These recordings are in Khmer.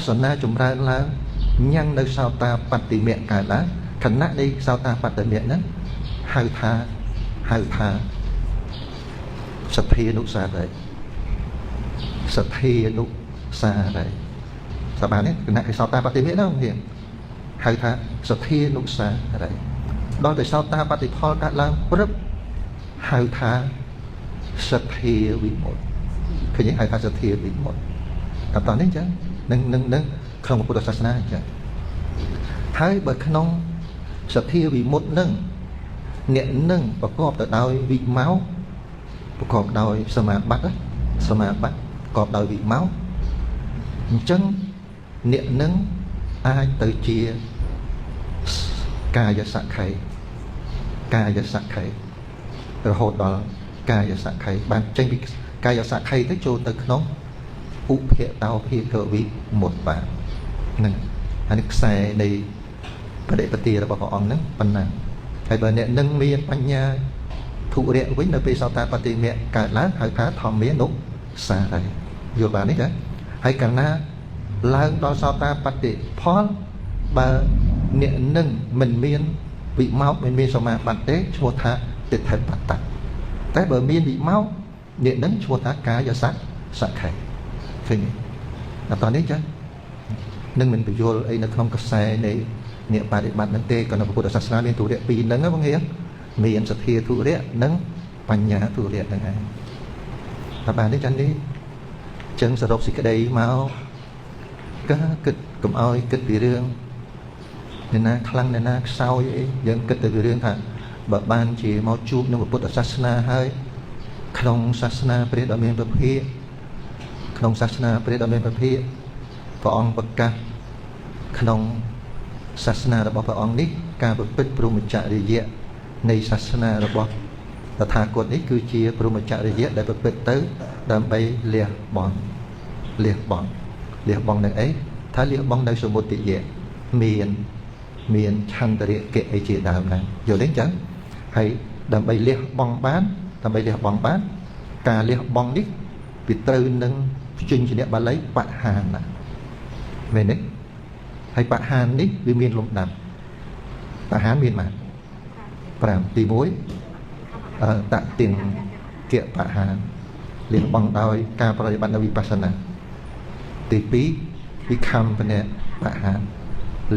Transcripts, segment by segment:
ស្សនាចម្រើនឡើងញ៉ាំងនៅសោតាបតិមៈកើតឡើងខណៈនៃសោតាបតិមៈហ្នឹងហៅថាហៅថាសទ្ធានុសារីសទ្ធានុសារីសបានទេគណៈនៃសោតាបតិមៈហ្នឹងហៅថាសទ្ធានុសារីដល់តែសោតាបតិផលកើតឡើងព្រឹបហៅថាសទ្ធាវិមុតឃើញទេហៅថាសទ្ធាវិមុតតើតោះនេះអញ្ចឹងនឹងនឹងនឹងក្នុងពុទ្ធសាសនាអញ្ចឹងហើយបើក្នុងសទ្ធាវិមុតនឹងអ្នកនឹងប្រកបទៅដោយវិមោប្រកបដោយសមាបត្តិសមាបត្តិប្រកបដោយវិមោអញ្ចឹងអ្នកនឹងអាចទៅជាកាយសក្ខីកាយសក្ខីរហូតដល់កាយសក្ខីបានចេញពីកាយសក្ខីទៅចូលទៅក្នុងឧភតោភាគវិមុតបានហ្នឹងអានេះខ្សែនៃបដិបទារបស់ព្រះអង្គហ្នឹងប៉ុណ្ណាហើយបើអ្នកនឹងមានបញ្ញាធុរៈវិញនៅពេលសោតាបតិមៈកើតឡើងហៅថាធម្មានុសារីយល់បាននេះចាហើយកាលណាឡើងដល់សោតាបតិផលបើអ្នកនឹងមិនមានវិមោកមិនមានសមាបត្តិទេឈ្មោះថាទិដ្ឋិបតៈតែបើមានវិមោកអ្នកនឹងឈ្មោះថាកាយសសក្ខីឃើញទេដល់តនេះចានឹងមិនបញ្យល់អីនៅក្នុងកសែនៃអ្នកបដិបត្តិនឹងទេក៏នៅពុទ្ធសាសនាមានទុរៈពីរហ្នឹងបងហៀមានសទ្ធាទុរៈនិងបញ្ញាទុរៈហ្នឹងឯងតើបានទេចានេះចឹងសរុបសេចក្តីមកការគិតកុំឲ្យគិតពីរឿងអ្នកណាខ្លាំងអ្នកណាខ្សោយអីយើងគិតទៅពីរឿងថាបើបានជាមកជួបនឹងពុទ្ធសាសនាហើយក្នុងសាសនាព្រះដ៏មានព្រះភិក្ខក្នុងសាសនាព្រះដ៏មានព្រះភិក្ខព្រះអង្គប្រកាសក្នុងសាសនារបស់ព្រះអង្គនេះការប្រព្រឹត្តព្រហ្មចរិយៈនៃសាសនារបស់តថាគតនេះគឺជាព្រហ្មចរិយៈដែលប្រព្រឹត្តទៅដើម្បីលះបង់លះបង់លះបង់នៅអីថាលះបង់នៅសមុទយៈមានមានឆន្ទរៈអីជាដើមហ្នឹងយល់ទេអញ្ចឹងហើយដើម្បីលះបង់បានដើម្បីលះបង់បានការលះបង់នេះវាត្រូវនឹងព្យញ្ជនៈបាលីបហានមែនទេហើយបហាននេះវាមានលំដាប់បហានមានបាន5ទី1តតិងគៈបហានលះបង់ដោយការប្រតិបត្តិនៅវិបស្សនាទី2វិខំបនៈបហាន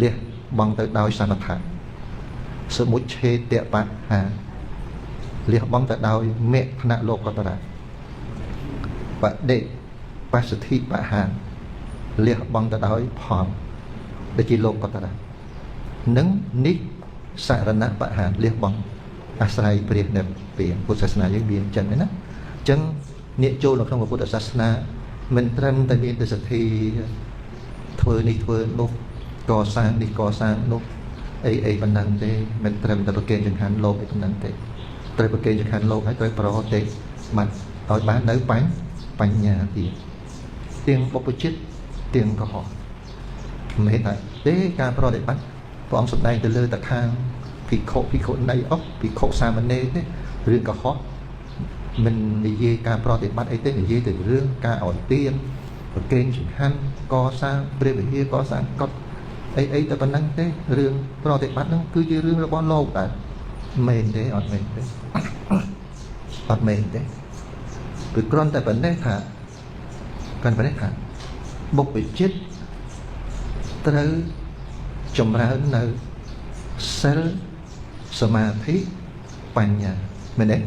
លះបង់ទៅដោយសមថៈសមុច្ឆេតបហានលះបង់ទៅដោយមគ្គថ្នាក់លោកតរៈបដិបស្សទ្ធិបហានលះបង់ទៅដោយផលដែលជាលោកតរៈនិងនិសរណបហានលះបង់អាស្រ័យព្រះនិព្វានពុទ្ធសាសនាយើងមានអញ្ចឹងណាអញ្ចឹងអ្នកចូលនៅក្នុងពុទ្ធសាសនាមិនត្រឹមតែមានទស្សទ្ធាធ្វើនេះធ្វើនោះកសាងនេះកសាងនោះអីអីប៉ុណ្ណឹងទេមិនត្រឹមតែប្រគេនចង្ហាន់លោកអីប៉ុណ្ណឹងទេត្រូវប្រគេនចង្ហាន់លោកហើយត្រូវប្រតិបត្តិឲ្យបាននៅបញ្ញាទៀតទាំងបុព្វជិតទាំងកុហកមិនមែនថាទេការប្រតិបត្តិព្រះអង្គសម្ដែងទៅលើតខាងភិក្ខុភិក្ខុនីអស់ភិក្ខុសាមណេរទេរឿងកុហកមិននិយាយការប្រតិបត្តិអីទេនិយាយទៅរឿងការអោយទានប្រគេនចង្ហាន់កសាងព្រះវិហារកសាងកុដិអីអីតែប៉ុណ្្នឹងទេរឿងប្រតិបត្តិហ្នឹងគឺជារឿងរបស់លោកដែរមែនទេអត់មែនទេអត់មែនទេគឺគ្រាន់តែប៉ុណ្ណេះថាគ្រាន់ប៉ុណ្ណេះថាបុព្វជិតត្រូវចម្រើននៅសិលសមាធិបញ្ញាមែនទេ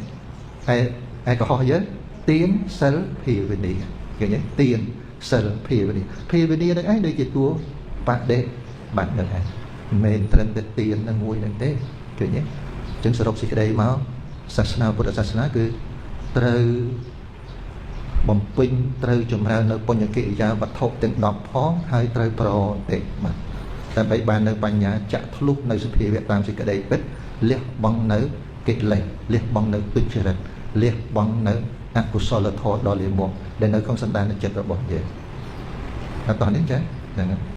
ឯឯកុហកយើងទានសិលភាវនាឃើញទេទានសិលភាវនាភាវនានឹងឯងដូចជាតួបដិបត្តិនឹងឯងមិនមែនត្រឹមតែទាននឹងមួយនឹងទេឃើញទេអញ្ចឹងសរុបសេចក្តីមកសាសនាពុទ្ធសាសនាគឺត្រូវបំពេញត្រូវចម្រើននៅបញ្ញកិរិយាវត្ថុទាំង10ផងហើយត្រូវប្រតិបត្តិដើម្បីបាននៅបញ្ញាចាក់ធ្លុះនៅសភាវៈតាមសេចក្តីពិតលះបង់នៅកិលេសលះបង់នៅទុច្ចរិតលះបង់នៅអកុសលធម៌ដ៏លាមកដែលនៅក្នុងសន្តានចិត្តរបស់យើងអត់តោះនេះចាហ្នឹង។